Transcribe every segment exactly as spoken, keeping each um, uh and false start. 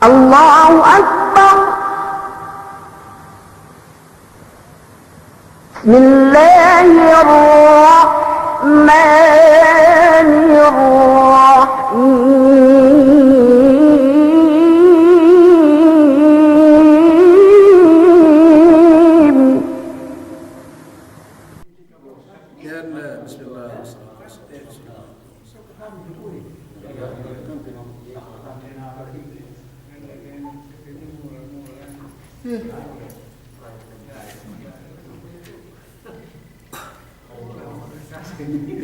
الله أكبر. بسم الله الرحمن الرحيم. Yan, eh, bismillah.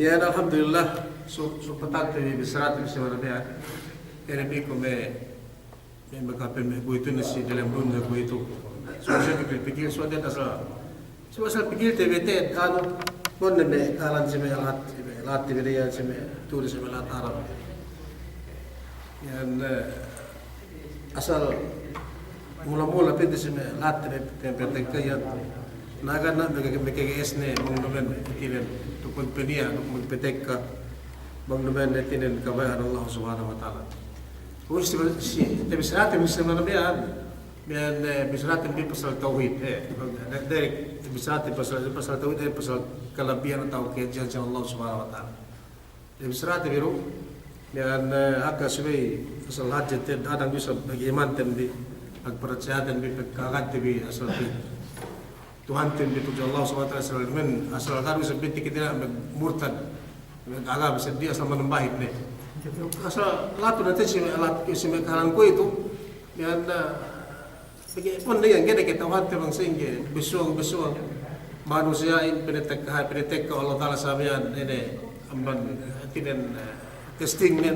Yan, alhamdulillah, su-, su patat te bi bissarate bi si manabiyan. Ine bi kuwe' me' me' makapen me' kuwe'itu ne si delem dunya kuwe'itu. Subey siye pikil-pikil subey asal, subey asal pikilte bi te'ed anu, kuwe' ne me' kahalan si me' lahat, si me' lahat Tiberian, si me' Turis, si me' lahat Arab. Yan, eh, asal mula-mula pa'inte si me' lahat Tiberian, pa'inte kaya, na ga' ne me' ke-, me' kege'es ne, bang duma'in hātinen, duk magpaniya', duk magpatekka, bang duma'in hātinen kabaya'an Allah Subhanahu wa Ta'ala. Ubus si, si, te bissarate bi si manabiyan, miya'an, eh, bissarate bi pasal tawhid, eh, direct, bissarate pasal, pasal tawhid, eh, pasal kalabihan atawa kahadjehan si Allah Subhanahu wa Ta'ala. Te bissarate bi du, miya'an, eh, hangkan subey asal hadje te, adang bisa pag'imanten bi, pagparatsaya'anten bi, pagka'agad te bi, asal bi Tuhanten bi tudju Allah Subhanahu wa Ta'ala, asal men, asal ga'i du isab bi kite ne magmurtad, magagama seddi asal manambahin ne. Asal lahat ne te si me' lahat, si me' kahalan kuwe'itu, miya'an, pegge' pun ne iyan ga'i ne kata'uhante bang sa'ingge, besuwang-besuwang manusiya'in pinatekka, pinatekka Allah Ta'ala sa miya'an, ine, amban, hātinen, eh, testing ne.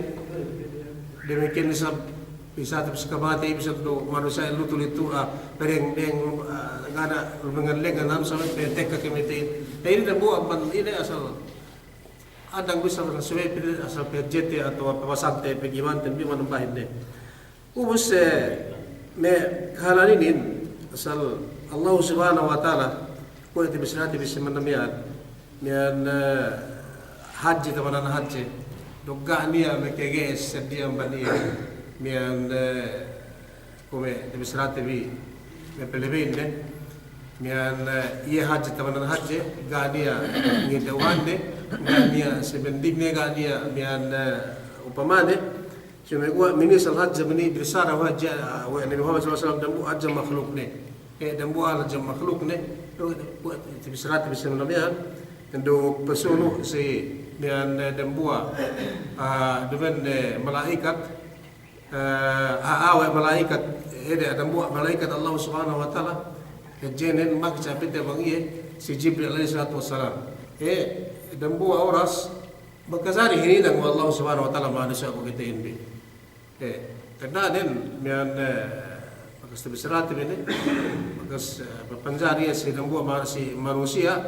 Damikkiyan isab, bisan te bi si kamatey, bisan du manusiya' lutu-lutu, ah, pedeng-pedeng, ah, ga' ne lumengngan-lengngan, anu, sampe pinatekka kamatey. Na inin dambuwa' amban ine asal adang bisa asal subey pide asal pahadjete atawa pabasante, pag'imanten bi manambahin ne. Ubus, eh, me' kahalan inin asal Allah Subhanahu wa Ta'ala, kuwe' te bissarate bi si manabiyan, miya'an, eh, hadje tamanan hadje. Duk ga' niya' me' kege'es seddi amban iye. Miya'an, eh, kuwe' me' te bissarate bi me' pelebeyin ne. Miya'an, eh, iye hadje tamanan hadje, ga' niya' ngata'uhande, ga' niya' sebendingne, ga' niya' miya'an, eh, upamane. Subey kuwe' minisal hadja mini bissara hadja, ah, we' Nabi Muhammad sallallahu alaihi wasallam dambuwa' hadja makhlukne. Eh, dambuwa' hadja makhlukne. Kuwe' te bissarate bi si manabiyan. Duk pasunu' si miya'an, eh, dambuwa', ah, duma'in, eh, mala'ikat, eh, a-, awe' mala'ikat, eh, dambuwa' mala'ikat Allah Subhanahu wa Ta'ala, hadjenen magsabi te bang iye, si Jibril alaihi salatu wassalam. Eh, dambuwa' oras, makajari hininang we' Allah Subhanahu wa Ta'ala manusiya' kuwe' kitehin bi. Eh, karna' den miya'an, eh, bakas te bissarate bi ne, bakas, eh, papanjari iye si dambuwa' ma-, si manusiya',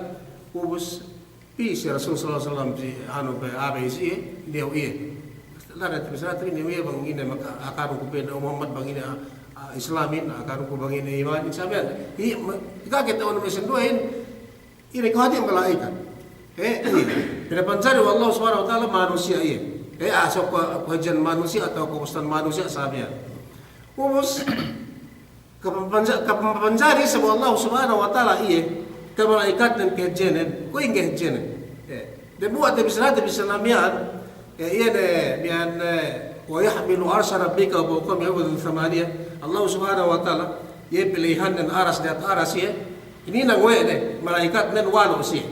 ubus pī si Rasul sallallahu alaihi wasallam si anu pe a'a pe si iye, nilew iye. Lahat te bissarate bi nilew iye bang ine maka-, akanun ku pe ne, o Muhammad, bang ine, ah, ah, Islamin, akanun ku bang ine imanin, sabihan. Iye, ma-, ikakite unu me' sinduwehin, ine kuwe' hāti mala'ikat. Eh, ine. Pinapanjari we' Allah Subhanahu wa Ta'ala manusiya' iye. Eh, asal kuwe', kuwe' hadjen manusiya' atawa kuwe' ustan manusiya' sabihan. Ubus, kapapanja-, kapapanjari isab we' Allah Subhanahu wa Ta'ala iye, kamala'ikatnen kahadjenen, kuwe' ingge hadjenen. Eh, dambuwa' te bissarate bi si manabiyan, eh, iye ne, miya'an, eh, wa yahmilu arsha rabbika fawqahum yawma'idhin thamaniya. Allah Subhanahu wa Ta'ala, iye pilihannen aras, diyata' aras iye, hininang we' ne, mala'ikatnen walu' siye.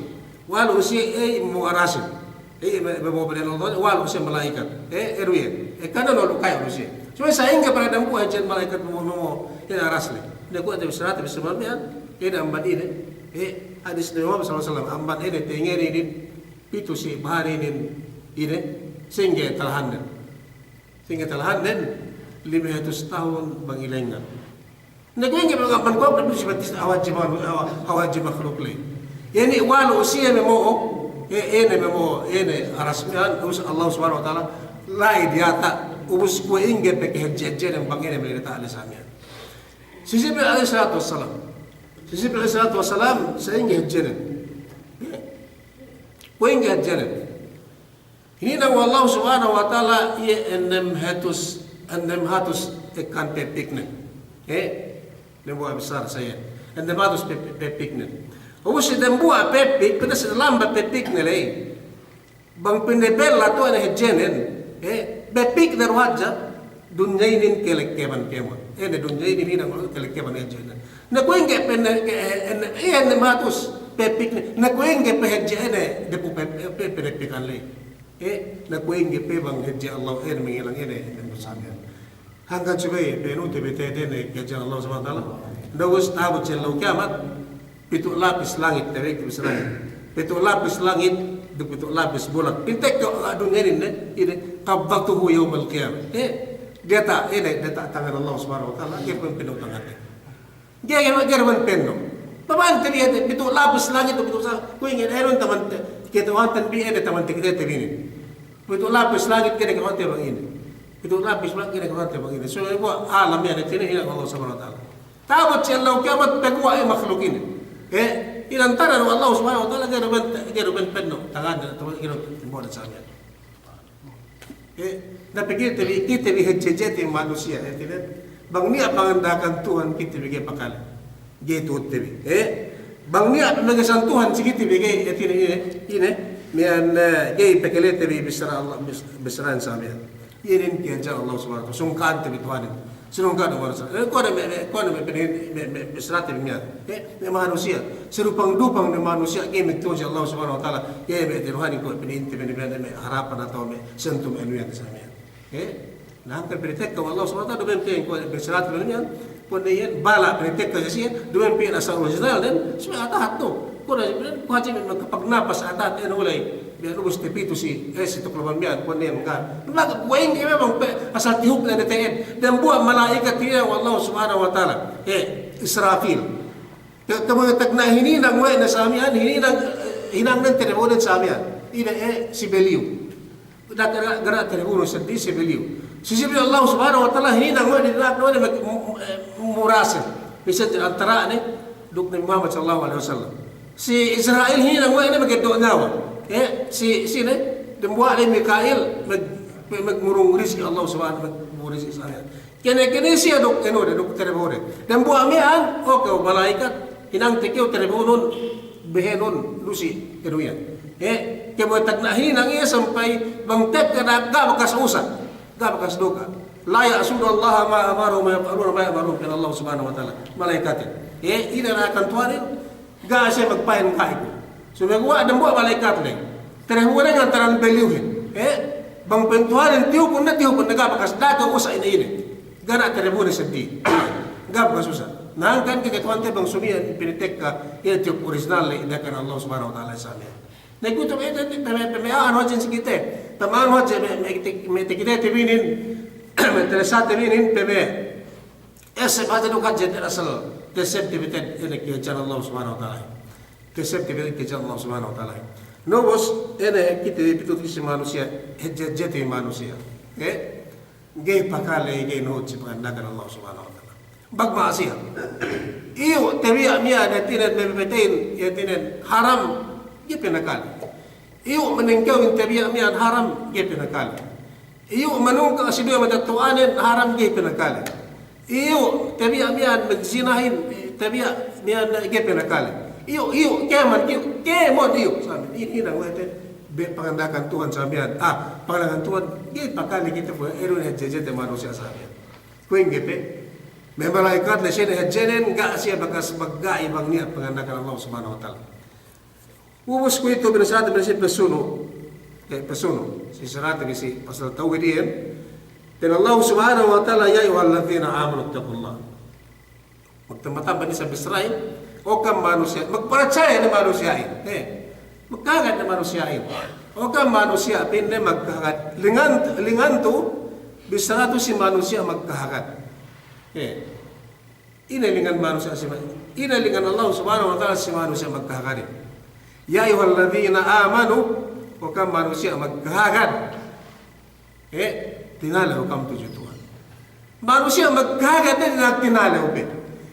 Walu' siye, eh, me' arasin. Eh, me', me' mo belen Allah, walu' siye mala'ikat. Eh, eru iye. Eh, kanan walu' kayu siye. Subey sa'ingge para dambuwa' hadjen mala'ikat me', me', me' ine aras ne. Ine kuwe' te bissarate bi si manabiyan, ine amban ine. Eh, hadis Nabi Muhammad sallallahu alaihi wasallam, amban ine tengeri inin, pitu si bahari inin, ine, sa'ingge talahannen. Sa'ingge talahannen, lime hatus tahun bang ilengngan. Na kuwe' ingge bang amban kuwe' ne si batis hawal hadje manu-, hawa-, hawal hadje makhluk ley. Iye ne walu' siye me' mo'o, e-, ine me' mo'o, ine aras miya'an, ubus Allah Subhanahu wa Ta'ala, la'i diyata', ubus kuwe' ingge pe kahadje-hadjenen bang ine me' diyata' ley sa miya'an. Si Jibril alaihi salatu wassalam. Si Jibril alaihi salatu wassalam, sa'ingge hadjenen. Kuwe' ingge hadjenen. Hininang we' Allah Subhanahu wa Ta'ala iye ennem hatus, ennem hatus ekkahan pepiknen. Eh, dembuwa' bissara sa iyan. Ine matus pe-, pepiknen. Ubus si dembuwa' pepik, pegge' si lamba' pepiknen ley. Bang pinda bella tu'u ine hadjenen, eh, pepiknen du hadja, dunya inin kalekkeban kēmon. Ine dunya inin hinang kalekkeban hadjenen. Na kuwe' ingge pe ne, ke-, eh, ine, iye ine matus pepiknen. Na kuwe' ingge pe hadje ine, de pu pe-, pe-, pe-, pepikan ley. Eh, na kuwe' ingge pe bang hadje Allah, eh, mangilang ine, ine dusa iyan. Hangkan subey, penu te bi te-, te ne, hadje Allah Subhanahu wa Ta'ala. Na ubus ta'abut si ellew kiyamat, pitu' lapis langit, te bi, pitu' lapis langit, duk pitu' lapis bulak. Pintekka, ah, dunya inin, ine, qabdatuhu yawmal qiyamah. Eh, diyata', ine, diyata' tangan Allah Subhanahu wa Ta'ala, ga'i du penno' tangande. Ga'i, ga'i, ga'i du penno'. Pabante bi ine, pitu' lapis langit, pitu' sa-, kuwe' ingge, eh, ine taman te-, kata'uhante bi, ine taman te-, te-, te bi inin. Pitu' lapis langit, ga'i kata'uhante bang ine. Pitu' lapis langit, ga'i kata'uhante bang ine. So, kuwe' alam iyan, ine, hinang Allah Subhanahu wa Ta'ala. Ta'abut si ellew kiyamat, paguwa' iye makhluk inin. Eh, inantara' Allah Subhanahu wa Ta'ala, ga'i du pen-, ga'i du pen-, penno' tangande, atawa ga'i du pen-, buwat sa iyan. Eh, na pegge' kite bi, kite bi hadje-hadje te bi manusiya', eh, hātinen. Bang niya' panganda'akan Tuhan, kite bi ga'i pakale. Ga'i tu'u te bi. Eh, bang niya' pamagasan Tuhan si kite bi ga'i, hātinen, ine, ine, miya'an, eh, ga'i pakale te bi bissara Allah, bis-, bissarahin sa miya'an. Inin kiyahadjehan Allah Subhanahu wa Ta'ala. Sungka'ante bi Tuhanin. Sinungka'an du manusiya'. Eh, kuwe' ne me', me', kuwe' ne me' pinin-, me', me', me' sarate bi miya'an. Eh, me' manusiya'. Sarupang-dupang ne manusiya', ga'i magtuhan si Allah Subhanahu wa Ta'ala. Ga'i me' tinuhanin kuwe' pininte bi, me', me' harapan atawa me' santu me' anu iyan sa miya'an. Eh, na hangkan pinatekka we' Allah Subhanahu wa Ta'ala, duma'in pe kuwe' me' sarate bi miya'an. Kuwe' ne iyan, bala' pinatekka si siye, duma'in pe asal original den, subey atahat tu. Kuwe' ne, kuwe' hadja me' magkapagnapas atahat, eh, ulay. Biya' ubus tapitu si, eh, si tukluban miya'an, kuwe' ne iyan ga'. Maka kuwe' ingge memang pe asal tihupne ne te'ed. Dambuwa' mala'ikat iye we' Allah Subhanahu wa Ta'ala. Eh, Israfil. Ke-, kēmon tagna' hininang we' ne sa miya'an, hininang, eh, hinangnen terebuden sa miya'an. Ine, eh, si beliyu. Ga' niya', ga' niya' terebunun seddili si beliyu. Si, si beliyu Allah Subhanahu wa Ta'ala hininang we' ne, dina'ak we' ne mag-, mu-, eh, murasel. Bisan antara' ne, duk Nabi Muhammad sallallahu alaihi wasallam. Si Israil hininang we' ne mageddo' niyawa. Eh, si, sine, dambuwa' ley Mikail, mag-, mag-, magmurung rizki Allah Subhanahu, magmurung rizki sa miya'an. Kene-kene siye duk, enu de, duk terebuden. Dambuwa' miya'an, oke, o mala'ikat, hinangte kew terebunun, behenun, du si, enu iyan. Eh, kēmon tagna' hininang iye sampay bang tekka ga' bakas usa'. Ga' bakas duka. La ya'sunallaha ma amarahum wa yaf'aluna ma yu'marun, pa'in Allah Subhanahu wa Ta'ala. Mala'ikatin. Eh, ine da'akan Tuhanin, ga' siye magpa'in ga'i ku. Sumeguwa' dambuwa' mala'ikat ley. Terebuden antaran beliyuhin. Eh, bang pa'in Tuhanin tihupun ne, tihupun ne ga' bakas, da'a kew usa' ine-ine. Ga' niya' terebuden seddili. Ga' bakas usa'. Na hangkan ke Tuhan te bang sumiyan pinatekka, iye tihup original ley, da'akan Allah Subhanahu wa Ta'ala sa miya'an. Na kuwe'itu, eh, eh, pame-, pame-, pama'ahan hadja si kite. Pama'ahan hadja me', me' te-, me' takitete bi inin, me' telesate bi inin, pame-, eh, se-, hadja duk hadja te asal, tesebte bi te, ine kiyahadjehan Allah Subhanahu wa Ta'ala. Tesebte bi te kiyahadjehan Allah Subhanahu wa Ta'ala. Na ubus, ine kite bi pitu si manusiya', hadje-hadjete bi manusiya'. Eh? Ga'i pakale, ga'i nuhut si panganda'akan Allah Subhanahu wa Ta'ala. Magma'asiyat. Iyu' tabiya' miya'an hātinen me' pateyin, hātinen haram, ga'i pinakale. Iyu' manengkewin tabiya' miya'an haram, ga'i pinakale. Iyu' manungka' si duwe matetto'anen haram, ga'i pinakale. Iyu' tabiya' miya'an magzinahin, tabiya' miya'an ga'i pinakale. Iyu', iyu', kēmon, iyu', kēmon iyu'. Sa miya'an, inin, inin we' te, be panganda'akan Tuhan sa miya'an. Ah, panganda'akan Tuhan, ga'i pakale kite pu, ēnun hadje-hadjete manusiya' sa miya'an. Kuwe' ingge pe, me' mala'ikat le siye ne hadjenen, ga' siye bakas magga'i bang niya' panganda'akan Allah Subhanahu wa Ta'ala. Ubus kuwe'itu binissāte bi si pasunu', eh, pasunu', si bissāte bi si pasal tawhid iyan. Pa'in Allah Subhanahu wa Ta'ala, "Ya ayyuhalladhina amanu ittaqullah." Magtamba-tamba ne isab bissāhin, o ka'am manusiya', magparatsaya ne manusiya'in. Eh, magkahagad ne manusiya'in. O ka'am manusiya', pa'inne magkahagad. Lingan, lingan tu, bissā tu si manusiya' magkahagad. Eh, ine lingan manusiya' si ma-, ine lingan Allah Subhanahu wa Ta'ala si manusiya' magkahagad. "Ya ayyuhalladhina amanu," o ka'am manusiya' magkahagad. Eh, tinalew ka'am tudju Tuhan. Manusiya' magkahagad ne dina'ak tinalew pe.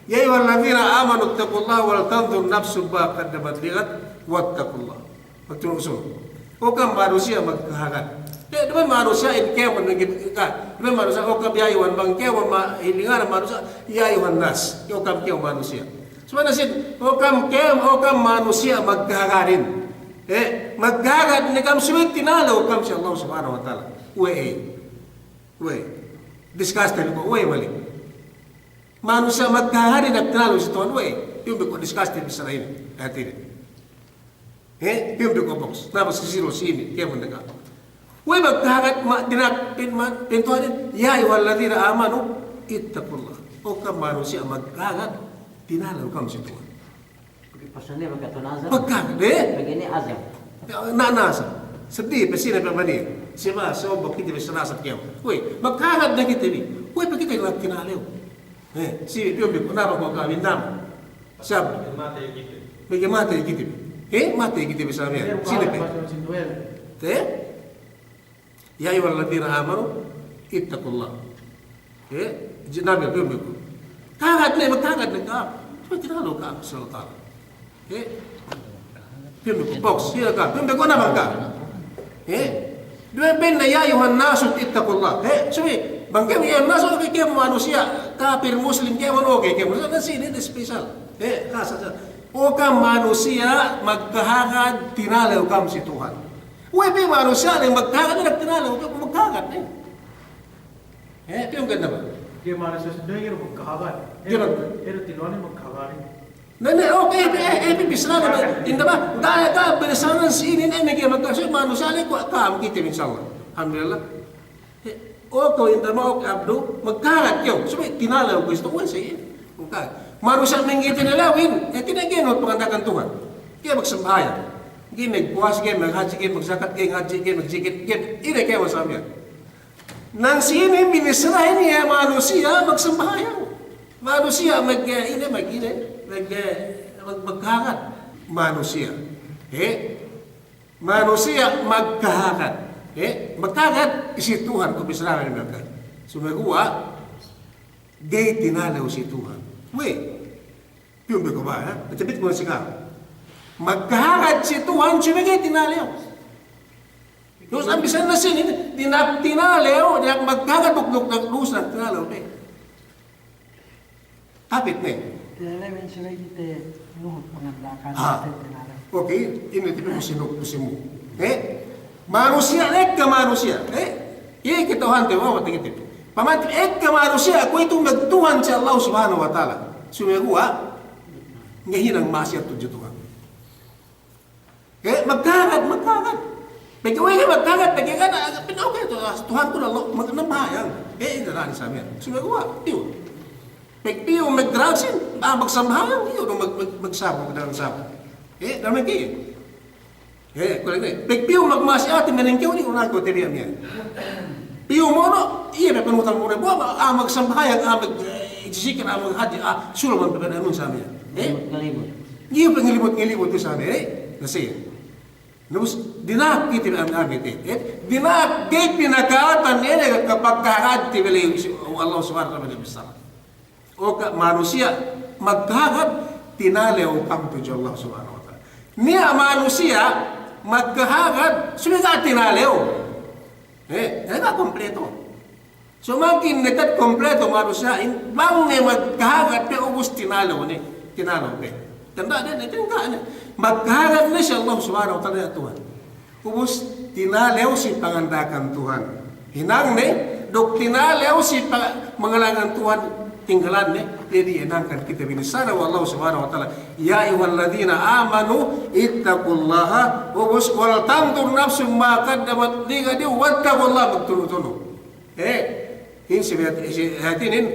"Ya ayyuhalladhina amanu ittaqullaha wal tanzur nafsun ma qaddamat lighad wattaqullah." Magtunu' sunu'. O ka'am manusiya' magkahagad. Te, duma'in manusiya'in kēmon nagi-, ka, duma'in manusiya', o kam ya ayyuhan, bang kēmon ma-, hilingan manusiya', ya ayyuhan nas, o kam kēmon manusiya'. Subey ne sīn, o kam kēm-, o kam manusiya' magkahagadin. Eh, magkahagad ne kam subey tinalew kam si Allah Subhanahu wa Ta'ala. We'ey. We'ey. Discuss te bi ko', we'ey mali'. Manusiya' magkahagadin tinalew si Tuhan, we'ey. Piyun bi ko' discuss te bi sa inin. Hātinen. He, piyun bi ko' box. Na, box si zero si inin, kēmon ne ka. We'ey magkahagad ma-, dina'ak pin-, ma-, pa'in Tuhan, ya ayyuhalladhina amanu ittaqullah. O kam manusiya' magkahagad, tinalew kam si Tuhan. Pegge' pasal ne magkahagad, eh? Pegge' ne azab. Na, na azab. Seddili pe sine pe mani. Siye ba, so, ba kite bi sa azab kēmon. We'ey, magkahagad ne kite bi. We'ey pe kite bi tinalew. Eh, si, piyun bi ko', na ba ko' kawin nam. Sab. Pegge' matey kite bi. He, matey kite bi sa miya'an. Sine pe. Te? Ya ayyuhalladhina amanu ittaqullah. Eh, ji-, Nabi, piyun bi ko'. Kahagad ne, magkahagad ne ka'am. Subey tinalew ka'am si Allah Ta'ala. Eh, piyun bi ko', box, siye ka'am. Piyun bi ko', na bang ka'am. Eh, duma'in pa'inne, ya ayyuhan nasu ittaqullah. Eh, subey, bang kēmon ya ayyuhan nasu, okey, kēmon manusiya', kapir, muslim, kēmon, okey, kēmon. Na, si inin special. Eh, kasa, sa. O kam manusiya', magkahagad, tinalew kam si Tuhan. We'ey pe manusiya' ne magkahagad, ne tinalew, we'ey pe magkahagad ne. Eh, piyun kan na ba? Ga'i manusiya' seddili magkahagad. Ga'i man- Ere tinalew magkahagad. Na, na, okey, eh, eh, eh, bisan na ba? Inda ba? Ga', ga', bisan si inin, eh, ne ga'i magkahagad. Subey manusiya' ne kuwe' ka'am kite bi, insya Allah. Alhamdulillah. Eh, o ko' inda ma, o abdu, magkahagad kew. Subey tinalew kew si Tuhan, we'ey si inin. Magkahagad. Manusiya' mangga'i tinalewin, eh, ine ga'i ne panganda'akan Tuhan. Ga'i magsambahayang. Ga'i magpuwasa, ga'i maghadji, ga'i magjakat, ga'i ngadji, ga'i magjikil, ga'i, ine ga'i magsambahayang. Nan si inin binissarahin iye manusiya' magsambahayang. Manusiya' mag-, ine, mag-, ine, mag-, mag-, magkahagad. Manusiya'. He? Manusiya' magkahagad. He? Magkahagad, si Tuhan ko' bissarahin magkahagad. Sumeguwa', ga'i tinalew si Tuhan. We'ey. Piyun bi ko' ba, ha? Pacabit ko' na si ka'am. Magkahagad si Tuhan, subey ga'i tinalew. Terus ambisan na sinin, dina'ak tinalew, dina'ak magkahagad, duk, duk, duk, duk, dina'ak tinalew, ne. Kapit ne. Tinalew, subey kite nuhut panganda'akan, ha, kite tinalew. Okey, inin tipe musim, musim mu. Eh? Manusiya', ekka manusiya', eh? Iye kata'uhante, wa, wa, tingit. Pamanti ekka manusiya', kuwe'itu magtuhan si Allah Subhanahu wa Ta'ala. Sumeguwa', ngahinang ma'asiyat tudju Tuhan. Eh, magkahagad, magkahagad. Pegge' we'ey magkahagad, pegge' kan, ah, pin-, okey tu, ah, Tuhanku Allah, mag-, nambahayang. Eh, ine na ni sa miya'an. Sumeguwa', iyu. Pegge' piyu magdrugs in, ah, magsambahayang, iyu, mag-, mag-, magsabu, magdrugs sabu. Eh, damikkiyan. Eh, kuwe' ne. Pegge' piyu magma'asiyatin, menengkew ni, unaku tebiya' miya'an. Piyu mono', iye pe panutang mono', buwa, ah, magsambahayang, ah, mag-, eh, jijikil, ah, maghadji, ah, suluman pe pananun sa miya'an. Eh? Ngalibut-ngalibut. Iye pe ngalibut-ngalibut tu sa miya'an, eh? Nasi. Nubus, dina'ak kite bi ami-ami te. Eh? Dina'ak ga'i pinaka'atan ine kapagkahagad te bi la'i Allah Subhanahu wa Ta'ala bissara. O ka manusiya' magkahagad, tinalew kam tudju Allah Subhanahu wa Ta'ala. Niya' manusiya' magkahagad, subey ga' tinalew. Eh, ga' kompleto. So mangkin ne te'ed kompleto manusiya'in, bang ne magkahagad pe ubus tinalew ne, tinalew pe. Tanda' de ne, tanda' ne. Magkahagad ne si Allah Subhanahu wa Ta'ala, ya Tuhan. Ubus tinalew si panganda'akan Tuhan. Hinang ne, duk tinalew si pa-, mangala'angan Tuhan, tinggalan ne, jadi hinangkan kite binissara we' Allah Subhanahu wa Ta'ala. Ya ayyuhalladhina amanu ittaqullaha, ubus, wal tanzur nafsum ma qaddamat lighadin wattaqullaha, magtunu-tunu. Eh, in si, si, hātinen,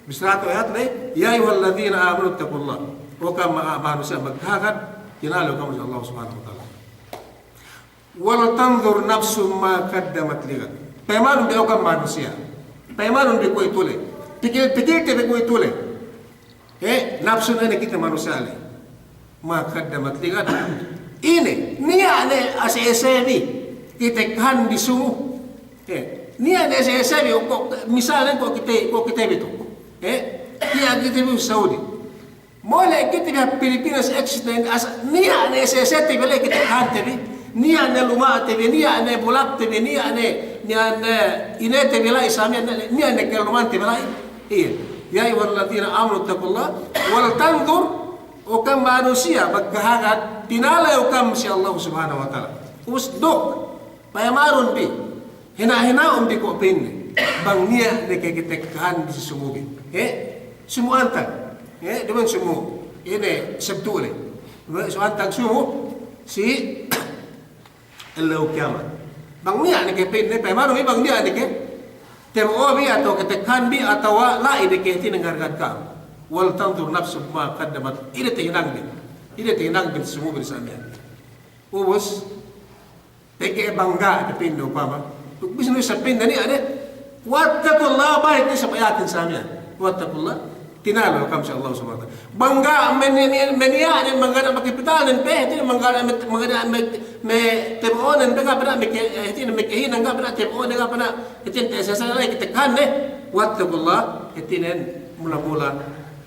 bissara tu ayat la'i, ya ayyuhalladhina amanu ittaqullaha. O kam ma-, manusiya' magkahagad, tinalew kam si Allah Subhanahu wa Ta'ala. Wal tanzur nafsum ma qaddamat lighad. Payamanun bi o kam manusiya'. Payamanun bi kuwe'itu le. Pikil-pikilte bi kuwe'itu le. Eh, napsu ne kite manusiya' le. Ma qaddamat lighad. Ine, niya' ne ese-ese bi kite kahandi sumu. Eh, niya' ne ese-ese bi, ko', misal ne ko' kite, ko' kite bi tu. Eh, niya' kite bi Saudi. Mole' kite bi hap Pilipinas accident, asa niya' ne ese-ese te bi le kite kahante bi. Niya' ne luma'te bi, niya' ne bulakte bi, niya' ne, niya' ne inete bi la'i sa miya'an, niya' ne kellumante bi la'i. Iye. يا أيها الذين آمنوا اتقوا الله ولتنظر, o ka'am manusiya' magkahagad, tinalew ka'am si Allah Subhanahu wa Ta'ala. Ubus duk, payamanun bi, hina'-hina'un bi ko' pa'inne, bang niya' ne ke ketekkahan bi si sumu bi. He? Sumu antag. He? Duma'in sumu. Ine, sabtu le. Duma'in sumu antag sumu si ellew kiyamat. Bang niya' ne ke pa'inne, payamanun bi bang niya' ne ke tabo'o bi atawa ketekkahan bi atawa la'i ne ke hātinen ngargad ka'am. ولتنظر نفس ما قدمت. Ine tahinang bi. Ine tahinang bi sumu bi sa miya'an. Ubus, pegge' bang ga' te pa'inne upama. Duk bisan isab pa'inne niya' ne. واتقوا الله, balik ne isab ayatin sa miya'an. واتقوا الله. Tinalew ka'am si Allah Subhanahu wa Ta'ala. Bang ga' me' niya', me' niya', me' niya' ne, bang ga' ne me' kapitalnen pe, hātinen bang ga' ne me', bang ga' ne me', me' tabo'onen pe, ga' pe ne me' ke, hātinen me' kehinang, ga' pe ne tabo'onen, ga' pe ne, hātinen te sasala ketekkahan ne. واتقوا الله, hātinen mula-mula,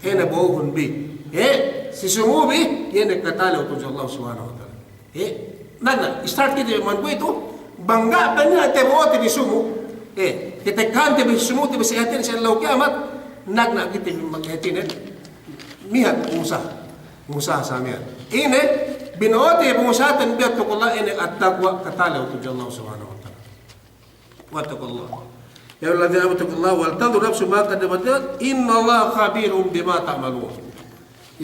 ine bo'ohun bi. He, si sumu bi, iye ne katalew tudju Allah Subhanahu wa Ta'ala. Eh, nagna', start kite bi man kuwe'itu, bang ga' pe niya' tabo'ote bi sumu, eh, ketekkahante bi sumute bi si hātinen si ellew kiyamat, nagna' kite bi mag-, hātinen, miya'an usaha, usaha sa miya'an. Ine, bino'ote bi usahaten bi, واتقوا الله, ine التقوى, katalew tudju Allah Subhanahu wa Ta'ala. واتقوا الله. يا أيها الذين آمنوا اتقوا الله ولتنظر نفس ما قدمت لغد إن الله خبير بما تعملون.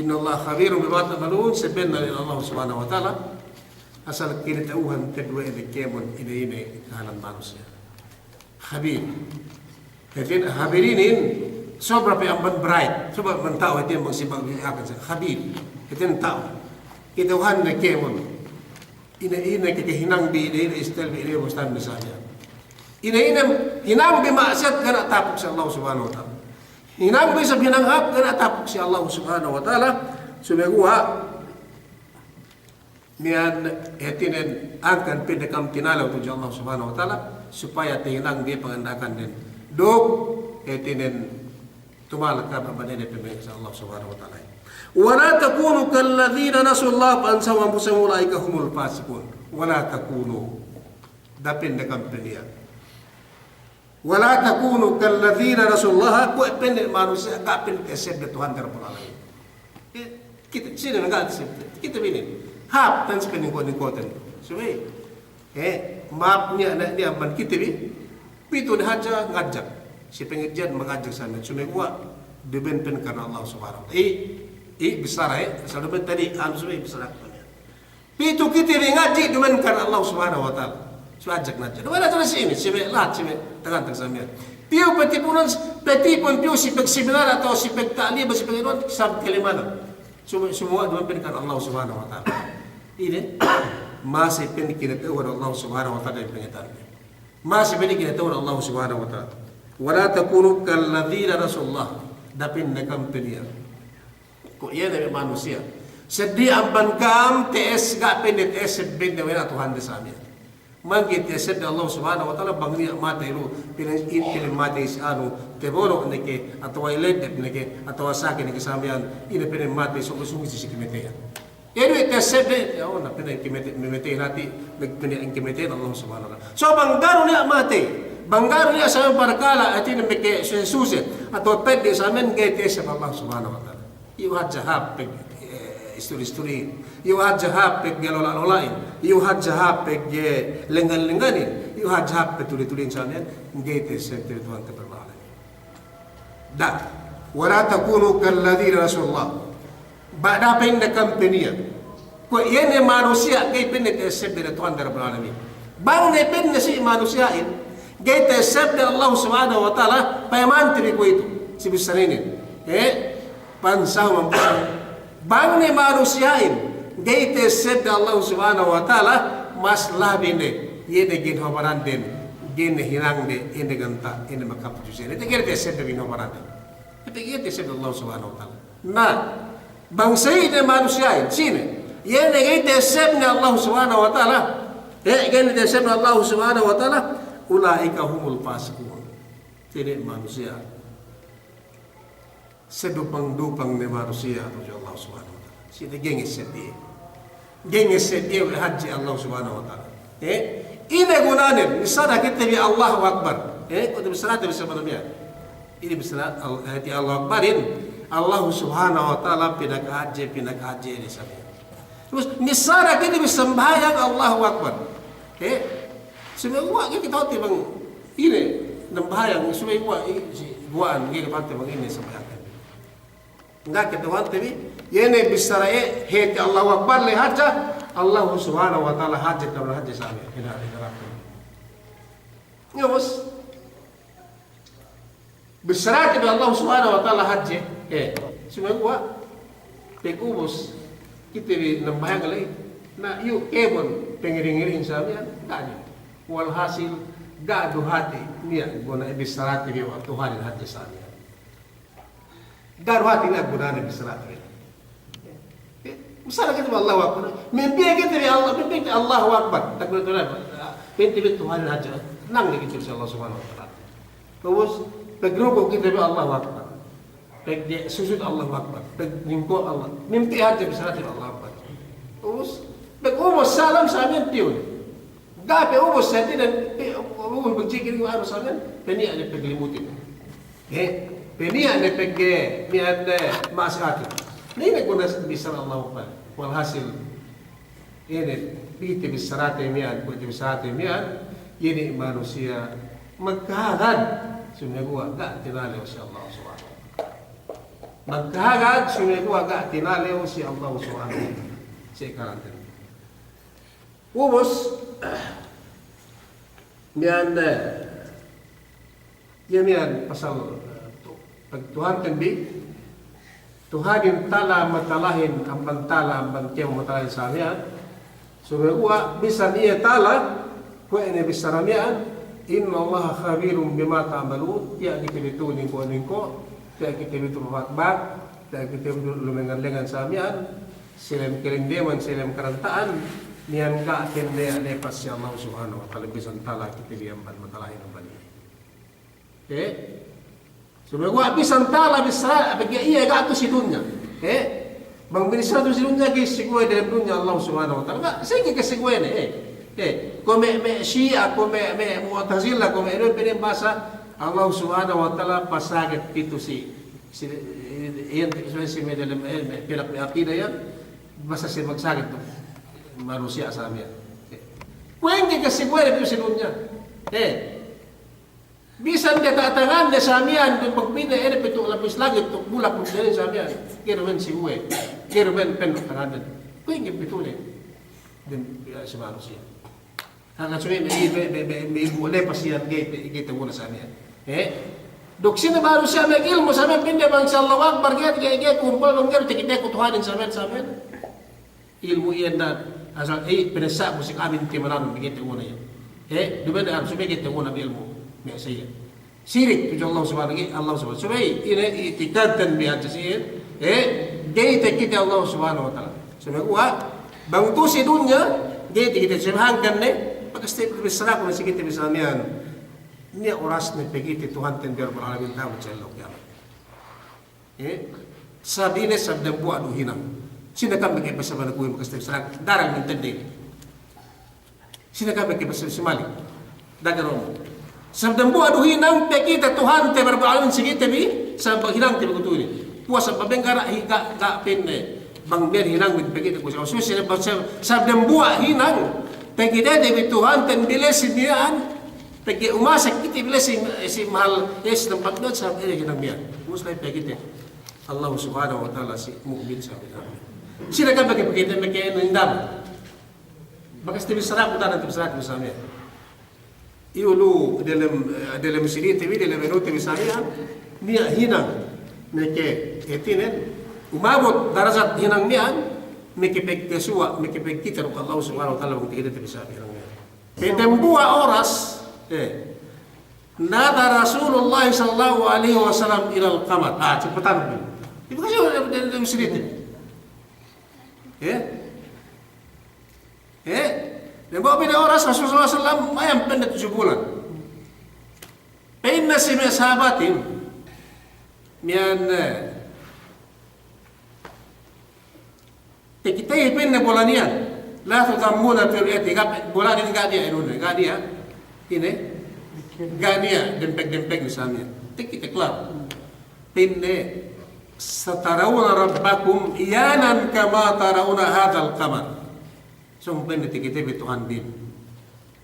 إن الله خبير بما تعملون, sabennal in Allah Subhanahu wa Ta'ala asal kinata'uhante bi we' ne kēmon ine-ine kahalan manusiya'. Khabir. Hātinen khabir inin, sobra pe amban bright, sobra amban ta'u, hātinen bang si bang akan sa, khabir. Hātinen ta'u. Kinata'uhan ne kēmon. Ine-ine ke, kehinang bi, ine-ine style bi, ine-ine bostan bi sa miya'an. Ine-ine hinang bi ma'asiyat ga' ne tapuk si Allah Subhanahu wa Ta'ala. Hinang bi isab hinang hāp ga' ne tapuk si Allah Subhanahu wa Ta'ala. Sumeguwa' miya'an hātinen angkan pe ne ka'am tinalew tudju Allah Subhanahu wa Ta'ala, supaya tahinang bi panganda'akannen. Duk hātinen tumalak ka'am amban ine pamangasa Allah Subhanahu wa Ta'ala. ولا تكونوا كالذين نسوا الله فأنساهم أنفسهم أولئك هم الفاسقون. ولا تكونوا. Da'a pe ne ka'am pe niya'. ولا تكونوا كالذين نسوا الله. Kuwe' pe ne manusiya' ga' pe ne ta'essebde Tuhande Rabbul Alamin. Eh, kite, sine ne ga' ta'essebde? Kite bi inin. Hāp tan si paningko'-ningko'ten. Subey. Eh, ma'ap niya', niya', niya' amban kite bi, pitu ne hadja ngadjak. Si pangadji'an mangadjak sa miya'an. Sumeguwa' duma'in pe karna Allah Subhanahu wa Ta'ala. I, i, bissara, eh, asal duma'in tadi, anu, subey bissara ku niya'. Pitu kite bi ngadji' duma'in karna Allah Subhanahu wa Ta'ala. Subey hadja ngadjak. Duma'in hadja si inin, si me' lahat, si me' taga-taga sa miya'an. Piyu patipunan, patipun piyu si pagseminar atawa si pagta'lim, si pag'inuwan, sa kalimanan. Sumu-, sumuwa' duma'in pe karna Allah Subhanahu wa Ta'ala. Ine, masi pe kinata'uhan Allah Subhanahu wa Ta'ala in pangata'uhan. Masi pe kinata'uhan Allah Subhanahu wa Ta'ala. ولا تكونوا كالذين نسوا الله. Da'a pe ne ka'am pe niya'. Kuwe' iye ne manusiya'. Seddili amban ka'am ta'es-, ga' pe ne ta'essebde we' ne Tuhande sa miya'an. Mangga'i ta'essebde Allah Subhanahu wa Ta'ala bang niya' matey lu, pa'in in, pa'in matey si anu, tabono' ne ke, atawa ileddep ne ke, atawa saki ne ke sa miya'an, ine pa'in matey, so, so, si kamateyan. Iye du ta'essebde, ya Allah, pa'in kamateyan, mamatey nati', pa'in kamateyan Allah Subhanahu wa Ta'ala. So bang ga' du niya' matey, bang ga' du niya' sa miya'an parkala', hātinen meke suse-suse, atawa peddi' sa miya'an, ga'i ta'esseb Allah Subhanahu wa Ta'ala. Iyu hadja hāp pag, eh, isturi-isturihin. Iyu hadja hāp pag galola'-lola'in. Iyu hadja hāp pag, eh, lengngan-lengnganin. Iyu hadja hāp pag tuli-tulihin sa miya'an, ga'i ta'esseb we' Tuhante Rabbul Alamin. Da. ولا تكونوا كالذين نسوا الله. Ba-, da'a pe ne ka'am pe niya'. Kuwe' iye ne manusiya' ga'i pe ne ta'essebde Tuhande Rabbul Alamin. Bang ne pe ne si manusiya'in, ga'i ta'essebde Allah Subhanahu wa Ta'ala, payamante bi kuwe'itu, si bissānen inin. Eh, فأنساهم أنفسهم. Bang ne manusiya'in, ga'i ta'essebde Allah Subhanahu wa Ta'ala, mas labi ne, iye ne ginhawa baranden, ga'i ne hinangde, iye ne ganta', iye ne makapujuse. Ga'i ta'essebde ginhawa baranden. Ga'i ta'essebde Allah Subhanahu wa Ta'ala. Na, bang sa'ingge manusiya'in, sine? Iye ne ga'i ta'essebne Allah Subhanahu wa Ta'ala. Eh, ga'i ne ta'essebne Allah Subhanahu wa Ta'ala. أولئك هم الفاسقون. Sine manusiya'? Sadupang-dupang ne manusiya' tudju Allah Subhanahu wa Ta'ala. Sine ga'i ngesseb iye? Ga'i ngesseb iye we' hadje Allah Subhanahu wa Ta'ala. Eh? Ine gunanen, bissara kite bi Allahu Akbar. Eh? Kuwe' bissara te bi sabab miya'an. Ine bissara Al-, eh, ti Allahu Akbarin. Allah Subhanahu wa Ta'ala pinakahadje, pinakahadje ine sabi. Terus, bissara kite bi sambahayang Allahu Akbar. Eh? Sumeguwa' ga'i kite hāti bang ine nambahayang, sumeguwa' i-, si guwa'an, ga'i kite hāti bang ine sambahayang. Ga' ke Tuhante bi, iye ne bissara e, hāti Allahu Akbar le hadja, Allahu Subhanahu wa Ta'ala hadje, Ta'ala hadje sami, ina, ina rabbun. Ubus, bissara te bi Allahu Subhanahu wa Ta'ala hadje, eh, sumeguwa', pag ubus, kite bi nambahayang ley, na iyu' kēmon, pangiring-iring samiyan, ga' ne. Walhasil, ga' du hāti, niya', guna bissara te bi we' Tuhanin hadje samiyan. Ga' du hāti niya' gunane bissara te bi. Eh, bissara kite bi Allahu Akbar. Mimpi kite bi Allah, mimpi kite Allahu Akbar. Takbiratul ihram. Mimpi kite bi Tuhan hadja. Nang lagi' si Allah Subhanahu wa Ta'ala. Ubus, pagruku' kite bi Allahu Akbar. Pagsujud Allahu Akbar. Paglingko' Allah. Mimpi hadja bissara te bi Allahu Akbar. Ubus, pag ubus salam samiyan piyun. Ga' pe ubus hātinen, pe-, ubus magjikil iyu' anu samiyan, pe niya' ne paglimutin. He, pe niya' ne pegge', niya' ne ma'asiyatin. Na ine guna bissara Allahu Akbar. Walhasil, ine, pegge' bissarate miya'an, pegge' bissarate miya'an, ine manusiya' magkahagad, sumeguwa' ga' tinalew si Allah Subhanahu wa Ta'ala. Magkahagad, sumeguwa' ga' tinalew si Allah Subhanahu wa Ta'ala. Si kalanten. Ubus, miya'an, eh, iye miya'an pasal, eh, tu-, pag Tuhanten bi, Tuhanin tala matalahin, amban tala, amban kēmon matalahin samiyan. Sumeguwa' bisan iye tala, kuwe' ne bissara miya'an, "Innallaha khabirun bima ta'malun," tiya' kite bi tu'u lingko'-lingko', tiya' kite bi tu'u bahak-bahak, tiya' kite bi tu'u lumengan-lengan samiyan. Si lem kadendeman, si lem karanta'an, miya'an ga' tende lepas si Allah Subhanahu wa Ta'ala, bisan tala kite bi amban matalahin amban iye. Eh? Sumeguwa' bisan tala bissara, pegge' iye ga' tu'u si dunya. Eh? Bang binissara tu'u si dunya, ga'i si kuwe' delem dunya Allah Subhanahu wa Ta'ala. Ga', sa'ingge ke si kuwe' ne, eh? Eh? Kuwe' me', me' Shia, kuwe' me', me' Mu'tazila, kuwe' me' ine pe ne bahasa Allah Subhanahu wa Ta'ala pasaget pitu si Si, iyan, si, si me' dalem, eh, me' pilak me' akida iyan, basta si magsaget tu manusiya' samiyan. Kuwe' ingge ke si kuwe' ne piyu si dunya. Eh, bisan diyata' tanganne samiyan, pagpinda ine pitu' lapis langit tu bulak magdalil samiyan. Ga'i du men si kuwe', ga'i du men pa'in tanganne. Kuwe' ingge pitu' ne. Dem, ya, si manusiya'. Hangkan subey me', me', me', me', me' ilmu' lepas iyan ga'i, ga'i taguna samiyan. Eh? Duk sine baru siya me' ilmu' samiyan pinde bang si Allahu Akbar ga'i, ga'i, ga'i kumpul bang ga'i takite ku Tuhanin samiyan, samiyan. Ilmu' iyan dan asal, eh, pinasa' musik amin timananun ga'i taguna iyan. Eh? Duma'in dan subey ga'i taguna ilmu' me' siya. Sirik tudju Allah Subhanahu, Allah Subhanahu. Subey ine itikadten bi hadja si iye, eh, ga'i takite Allah Subhanahu wa Ta'ala. Subey kuwe' bang tu'u si dunya, ga'i takite, subey hangkan ne, bakas te bissaraku ne si kite bi samiyan. Niya' orasne pagite Tuhanten bi Rabbul Alamin ta'abut si ellew kiyamat. Eh, sabab ine, sabab dambuwa' du hinang. Sine kam bi ke pasabana kuwe' bakas te bissaraku, daran mintende. Sine kam bi ke pasal si Malik. Daga romo. Sabab dambuwa' du hinang pagite Tuhante bi Rabbul Alamin si kite bi, sabab hinangte bi kuwe' tu'u inin. Puwas sabab bengkara hi ga', ga' pa'inne. Bang ben hinang bi pagite kuwe' si, si, sabab dambuwa' hinang pagite bi Tuhanten bi la'i si miya'an, pegge' umasek kite bi la'i si, si mahal, eh, si tempat miya'an, sabab ine hinang miya'an. Puwas la'i pagite Allah Subhanahu wa Ta'ala si mu'min sabab hinang. Sine kam bi ke pagite, meke nindam. Bakas te bissaraku, daran te bissaraku samiyan. Iyu' lu delem, eh, delem sirite bi, delem enute bi samiyan, niya' hinang, meke hātinen, umabut darajat hinang miya'an, meke pagkasuwa', meke pagkite duk Allah Subhanahu wa Ta'ala, bang takite te bi samiyan hinang miya'an. Pa'in dambuwa' oras, eh, nadhara Rasulullah sallallahu alaihi wasallam ilal qamar. Ah, cepatan bi. Ibu kasi delem, delem sirite. Eh? Eh, dambuwa' pa'in oras Rasul sallallahu alaihi wasallam, mayam pa'inne tudju bulan. Pa'inne si me' sahabatin, miya'an, eh, takitehin pa'inne bulan iyan. La tudhammuna fi ru'yatihi, ga', bulanin ga' niya' inune, ga' niya', ine, ga' niya' dempeg-dempeg misalnya. Tekka kite klaro. Pa'inne, satarawna rabbakum 'iyanan kama tarawna hadhal qamar. Sōng pa'inne takite bi Tuhanbin.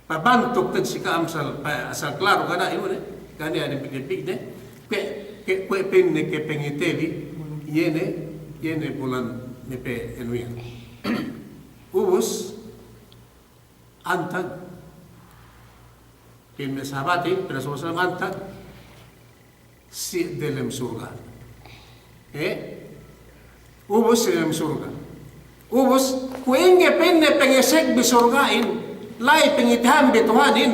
Pabantuk te'ed si ka'am asal, pa-, asal klaro ga' niya' inune, ga' niya' dempeg-dempeg ne. Kuwe', kuwe', kuwe' pa'inne ke pangite bi, iye ne, iye ne bulan ne pe anu iyan. Ubus, antag. Pa'in me' sahabatin, pa'in Rasulullah sallallahu alaihi wasallam, antag si delem surga'. Eh? Ubus si delem surga'. Ubus, kuwe' ingge pa'inne pangesek bi surga'in, la'i pangitehan bi Tuhanin,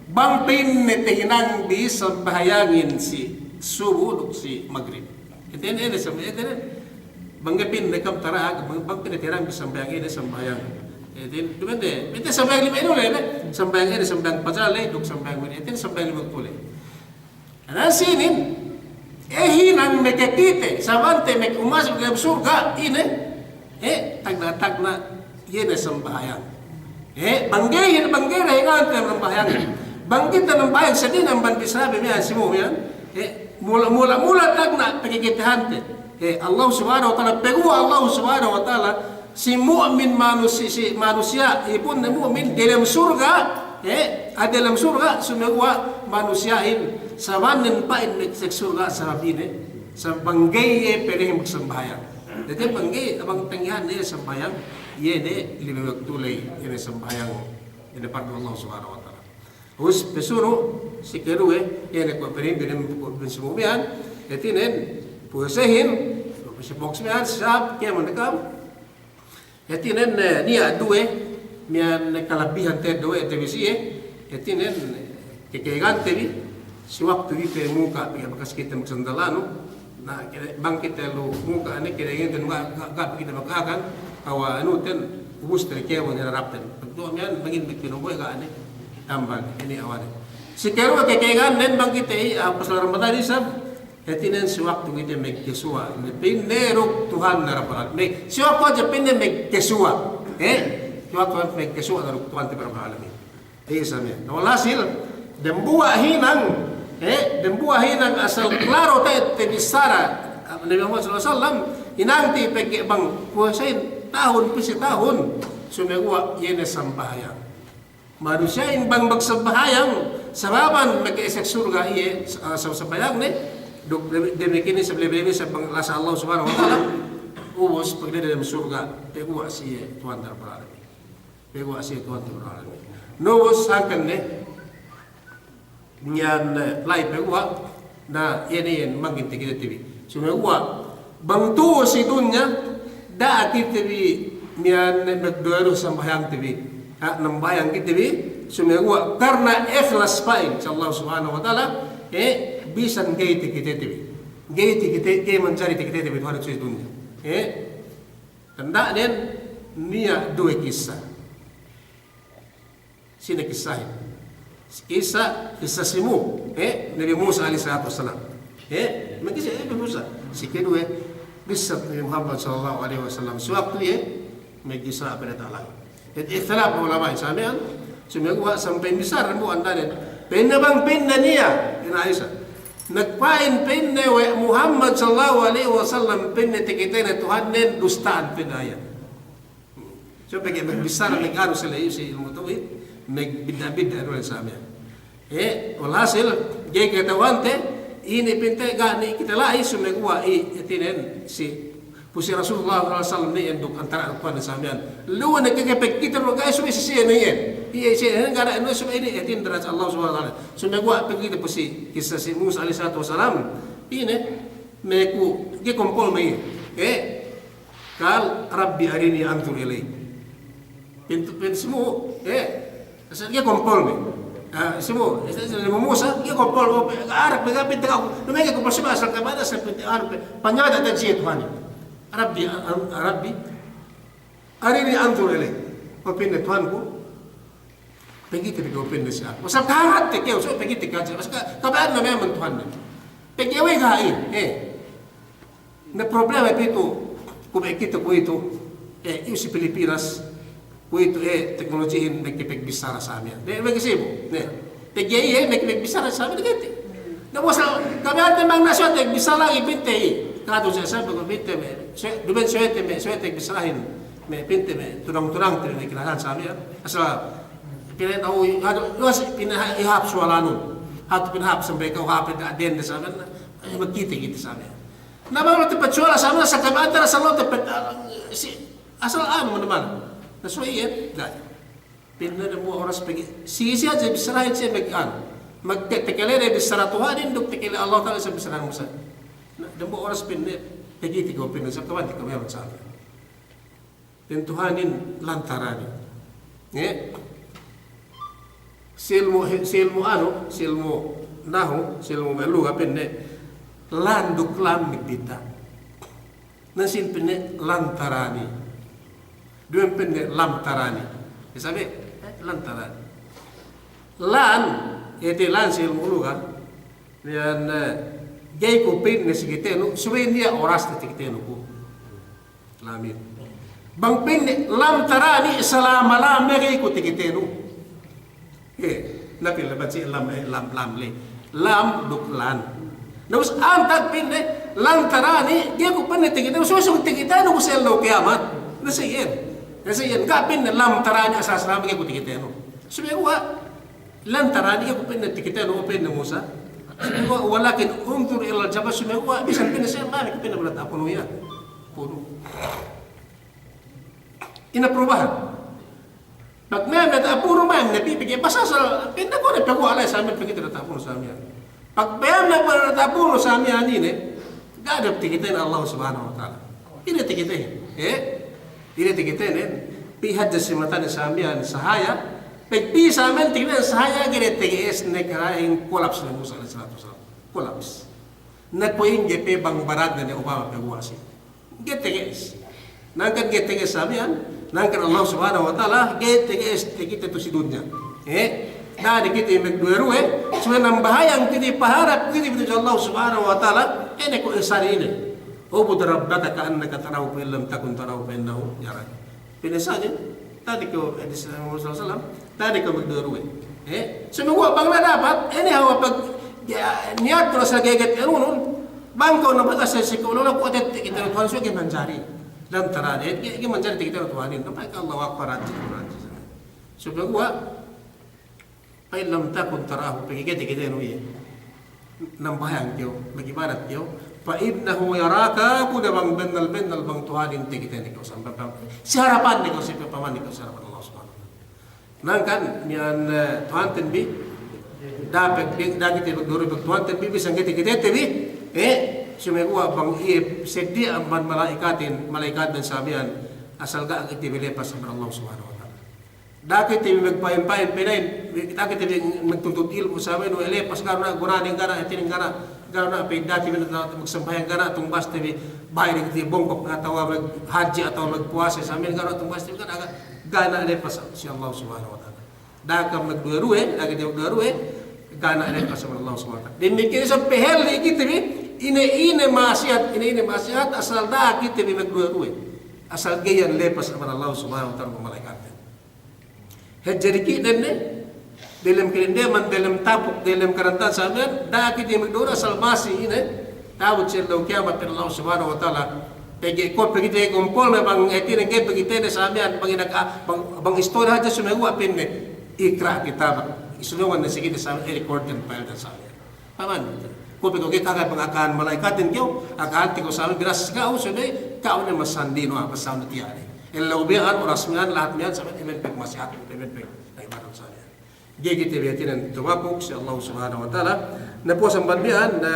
bang pa'inne tahinang bi sambahayangin si subu duk si magrib. Hātinen, ine sambahayang, hātinen, bang pa'inne kam tara'ag, bang, bang pa'inne tahinang bi sambahayang, ine sambahayang. Hātinen, duma'in de, pa'inte sambahayang lime inu le, ne? Sambahayang ine, sambahayang pajar le, duk sambahayang ine, hātinen sambahayang lime waktu le. Na sinin, eh, hinang makakite, sabante me' umasuk dem surga', ine, eh, tagna'-tagna', iye ne sambahayang. Eh, bang ga'i, bang ga'i hinangte nambahayang. Bang kite nambahayang, seddili amban bissara bi miya'an si mu'min, eh, mula-mula, mula tagna' pakakitehante. Eh, Allah Subhanahu wa Ta'ala, paguwa' Allah Subhanahu wa Ta'ala, si mu'min manusi-, si manusiya', ipunne mu'min, delem surga', eh, a delem surga', sumeguwa' manusiya'in, sabannen pa'in me' sek surga', sabab ine, sabab bang ga'i iye pe ne magsambahayang. Jadi bang ga'i, bang tangihan ne sambahayang, iye ne lime waktu ley, iye ne sambahayang, iye ne pardu Allah Subhanahu wa Ta'ala. Ubus pasunu', si keduwe, iye ne kuwe' pa'in bi ne, kuwe' pa'in si mu'min, hātinen, puwasehin, si box miya'an, sabab, kēmon ne kam, hātinen, eh, niya' duwe, miya'an kalabbihan te duwe, te bi siye, hātinen, eh, kekēgante bi, si waktu kite muka', pegge' bakas kite magsandal anu, na, kite, bang kite lu muka' ne, kite ngente nu ga', ga', ga' kite maghakan, awa anu ten, ubus te kēmon ne harap ten. Pagduwe miya'an, bang ine kite nu boy ga' ne, tambal, ine awane. Si keduwe kekēgannen bang kite i, ah, pasal Ramadan isab, hātinen si waktu kite magkasuwa', ne pa'inne duk Tuhan ne Rabbul Alamin. Si waktu hadja pa'inne magkasuwa'. Eh? Si waktu magkasuwa' ne duk Tuhante bi Rabbul Alamin. Iye sa miya'an. Na walhasil, dembuwa' hinang, eh, dembuwa' hinang asal klaro te, tabissara, ah, Nabi Muhammad sallallahu alaihi wasallam, hinangte pegge' bang puwasahin tahun pī si tahun, sumeguwa' iye ne sambahayang. Manusiya'in bang magsambahayang, sababan maka'esek surga' iye, ah, sa-, sambahayangne, duk demi-, damikiyan isab lebe-lebe isab bang lasa Allah Subhanahu wa Ta'ala, ubus pegge' dem surga', paguwa' si iye Tuhan Rabbul Alamin. Paguwa' si Tuhan Rabbul Alamin. Na ubus hangkan ne, niya' ne la'i paguwa', na iye ne iyan mangkin takitete bi. Sumeguwa', bang tu'u si dunya, da'a kite bi niya' ne magduwe-duwe sambahayangte bi. Ha, nambahayang kite bi, sumeguwa', karna ikhlas pa'in si Allah Subhanahu wa Ta'ala, eh, bisan ga'i takitete bi. Ga'i takite-, ga'i manjari takitete bi Tuhan si dunya. Eh, Tanda'nen niya' duwe kissa. Sine kissahin? Kissa, kissa si Mu-, eh, Nabi Musa alaihi salatu wassalam. Eh, magkissa Nabi Musa. Si keduwe, kissa Nabi Muhammad sallallahu alaihi wasallam. Si waktu iye, magkissa apa dia ta'ala. Jadi, ikhtilaf ulama' sa miya'an, sumeguwa' sampay bissara bu andanen. Pa'inne bang pa'inne niya', ina Aisha. Nagpa'in pa'inne we' Muhammad sallallahu alaihi wasallam pa'inne takitene Tuhannen dusta'an pa'inne iyan. So pegge' magbissara maganu sila isi ilmu' tawhid, magbidda'-bidda' duwe sa miya'an. Eh, walhasil, ga'i kata'uhante, ine pa'inte ga' niya' kite la'i sumeguwa' i, hātinen si, pu si Rasulullah sallallahu alaihi wasallam ne iyan duk antara' Tuhan sa miya'an. Lu'u ne ke pegge' kite lu ga'i subey si siye ne iyan. Iye siye ne ga' niya' subey ine, hātinen darajat Allah subhanahu wa ta'ala. Sumeguwa' pegge' kite pu si kissa si Musa alaihi salatu wassalam. Ine, me' ku, ga'i kompol me' iye. Eh, qala rabbi arini anzur ilaik. Pintu, pintu si Mu-, eh, asal ga'i kompol me'. Ah, si Mu-, eh, si Mu-, Musa, ga'i kompol me', arap me' ga'i pintu ka'u. Duma'in ga'i kompol si Mu-, asal ka'u bang asal pintu arap me'. Panyaya' te si Tuhan. Rabbi, ah, ah, rabbi, arini anzur ilaik. O pa'inne Tuhanku, pegge' kite bi kew pa'inne si aku. Asal kaharat te kew, so pegge' kite bi kew. Asal ka-, kabaya' ne me' amban Tuhan ne. Pegge' we' ga'i, eh. Na problema pitu, kuwe' kite kuwe'itu, eh, iyu' si Pilipinas, Kuwe'itu, eh, teknolojihin makapagbissara sa miya'an. Ne, makasibu'. Ne. Pegge' iye, makapagbissara sa miya'an, ga'i te. Na, bang asal, kami ante bang nasuwe te bissara lagi' pinte i. Katu siye sa, pegge' pinte me'. Suwe, duma'in suwe te me', suwe te bissarahin. Me' pinte me', tunang-tunang te me' kilahan sa miya'an. Asal, pine tau, hadu, luwas, pine ha-, ihāp suwalanun. Hatu pine hāp sampay ka'u hāp te aden de sa miya'an. Eh, makite-kite sa miya'an. Na, bang lu te pacwala sa miya'an, sa kami ante asal lu te pet-, si, asal anu, mana-mana. Na, suwe iyan, ga'i. Pa'inne dambuwa' oras pegge'. Si, si hadja bissarahin siye mag-, anu. Mag-, te-, tekele de bissara Tuhanin, duk tekele Allah Ta'ala sa bissara Musa. Na, dambuwa' oras pa'inne, pegge' te kew pa'inne, sa kawan te kew meron sa. Pa'in Tuhanin lantarani. Nge? Si ilmu', si ilmu' anu, si ilmu' nahu, si ilmu' me' luga pa'inne, lan duk lam magbidda'. Nan sīn pa'inne lan tarani. Duwen pa'inne lam tarani. Isab, eh, lan tarani. Lan, iye te lan si ilmu' luga. Iyan, eh, ga'i ku pa'inne si kitenu, subey niya' oras te si kitenu ku. Lamin. Bang pa'inne lam tarani, salama-lama ga'i ku takitenu. Eh, na pa'in laban si lam, eh, lam, lam le. Lam duk lan. Na ubus antag pa'inne, lan tarani, ga'i ku pa'inne takitenu, subey sōng takitenu ku si ellew kiyamat. Na sa iyan. Na sa iyan, ga' pa'inne lam tarani asal salama ga'i ku takitenu. Subey kuwe', lan tarani, ga'i ku pa'inne takitenu, pa'inne Musa. Subey kuwe', walakin unzur ilal jabal, subey kuwe', bisan pa'inne sa, ma'ana pa'inne bala tapunu iyan. Punu. Ine perubahan? Pag miya'an diyata' punu miya'an ne, pī pegge' pasal, pinda ko' ne paguwa' la'i sa miya'an pegge' diyata' punu sa miya'an. Pag miya'an ne diyata' punu sa miya'an ine, ga' du takitene Allah Subhanahu wa Ta'ala. Ine takitene, eh? Ine takitene, pī hadja si matane sa miya'an sahaya, pag pī sa miya'an takitene sahaya, ga'i ne tege'es ne karahin kolaps ne Musa alaihi salatu wassalam. Kolaps. Na kuwe' ingge pe bang baradne ne upama paguwa' si. Ga'i tege'es. Hangkan ga'i tege'es sa miya'an, hangkan Allah Subhanahu wa Ta'ala, ga'i tege'es takite tu si dunya. Eh? Da'a ne kite magduwe-ruwe, subey nambahayang kite, paharap kite tudju Allah Subhanahu wa Ta'ala, ine ko' ihsan ine. U'bud rabbaka ka'annaka tarahu, fa in lam takun tarahu fa innahu yarak. Pa'in ihsan ine, tadi ko' hadis Nabi Muhammad sallallahu alaihi wasallam, tadi ko' magduwe-ruwe. Eh, sumeguwa' bang na dapat, ine hawal pag, ya, niyat tu asal geget enunun, bang ko' na bakas si kulo na kuwe' te, takite Tuhan suwe ga'i manjari. Lam tarani, ga'i, ga'i manjari takite Tuhanin. Napa'in ka Allahu Akbar, hadji, hadji. Sumeguwa', fa in lam takun tarahu, pegge' ga'i takitenu iye. Nambahayang kew, mag'ibadat kew, fa innahu yaraka, bu ne bang bennal-bennal bang Tuhanin takitene kew, sampay pam-, si harapanne kew, si pamanne kew, si harapan Allah Subhanahu wa Ta'ala. Hangkan miya'an, eh, Tuhanten bi, da'a pe, da'a kite magduwe-ruwe pag Tuhanten bi, bisan ga'i takitete bi, eh, sumeguwa' bang iye seddi amban mala'ikatin, mala'ikatin sa miya'an, asal ga' kite bi lepas amban Allah Subhanahu wa Ta'ala. Da'a kite bi magpa'in-pa'in pina'in, da'a kite bi magtuntut ilmu' sa miya'an, we' lepas ga' du na gunane, ga' du na hātinen, ga' du na, ga' du na pa'in da'a kite bi magsambahayang, ga' du na tumbas te bi, ba'i ne kite bongkok, atawa maghadji', atawa magpuwase sa miya'an, ga' du na tumbas te bi, ga' du na, ga' du na lepas si Allah Subhanahu wa Ta'ala. Da'a kam magduwe-ruwe, da'a kite magduwe-ruwe, ga' du na lepas si Allah Subhanahu wa Ta'ala. Damikkiyan isab pahalli' kite bi, ine-ine ma'asiyat, ine-ine ma'asiyat, asal da'a kite bi magduwe-ruwe. Asal ga'i iyan lepas amban Allah Subhanahu wa Ta'ala, mala'ikat. Hadja diki' dende, delem kadendeman, delem tapuk, delem karantan sa miya'an, da'a kite magduwe-ruwe asal masi ine, ta'abut si ellew kiyamat pa'in Allah Subhanahu wa Ta'ala. Pegge' ko', pegge' te kumpul ne bang hātinen ga'i pegge' te ne sa miya'an, bang ine ka, bang, bang istori hadja sumeguwa' pa'inne, iqra' kitabak. Isulungan ne si kite sa miya'an, i-record den, file den sa miya'an. Paman, ko' pe ko' ga'i taga bang akahan mala'ikatin kew, akahan te kew sa miya'an biras ka'u, subey ka'u ne masandino, apa sa miya'an tiya' ne. Ellew miya'an, oras miya'an, lahat miya'an, sa miya'an, emen pegma'asiyat, emen pegmaksiat sa miya'an. Ga'i kite bi hātinen tumapuk si Allah Subhanahu wa Ta'ala. Na puwas amban miya'an, na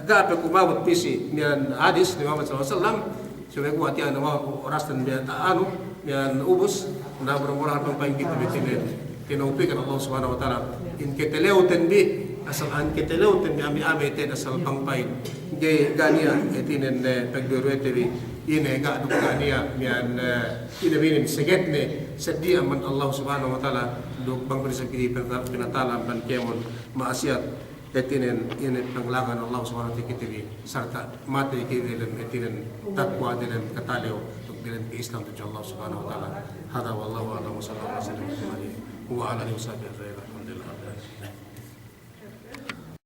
ga' pe ku mabut pī si miya'an hadis Nabi Muhammad sallallahu alaihi wasallam, sumeguwa' tiya' ne ma-, orasten miya'an ta-, anu, miya'an ubus, na mura-murahan bang pa'in kite bi hātinen tinawpikan Allah Subhanahu wa Ta'ala. In katalewten bi, asal in katalewten bi, ambi-ambi te asal bang pa'in. Ga'i, ga' niya' hātinen, eh, pagduwe-ruwete bi, ine ga' duk ga' niya' miya'an, eh, ine bi inin segetne, seddi amban Allah Subhanahu wa Ta'ala, duk bang pa'in sa kite bi pinatala amban kēmon ma'asiyat. Hātinen ine panglangan Allah Subhanahu wa Ta'ala kite bi, sarta' matey kite bi delem hātinen takwa, delem katalew, duk delem Islam tudju Allah Subhanahu wa Ta'ala. هذا والله أعلم، وصلى الله وسلم على محمد وعلى آله وصحبه أجمعين.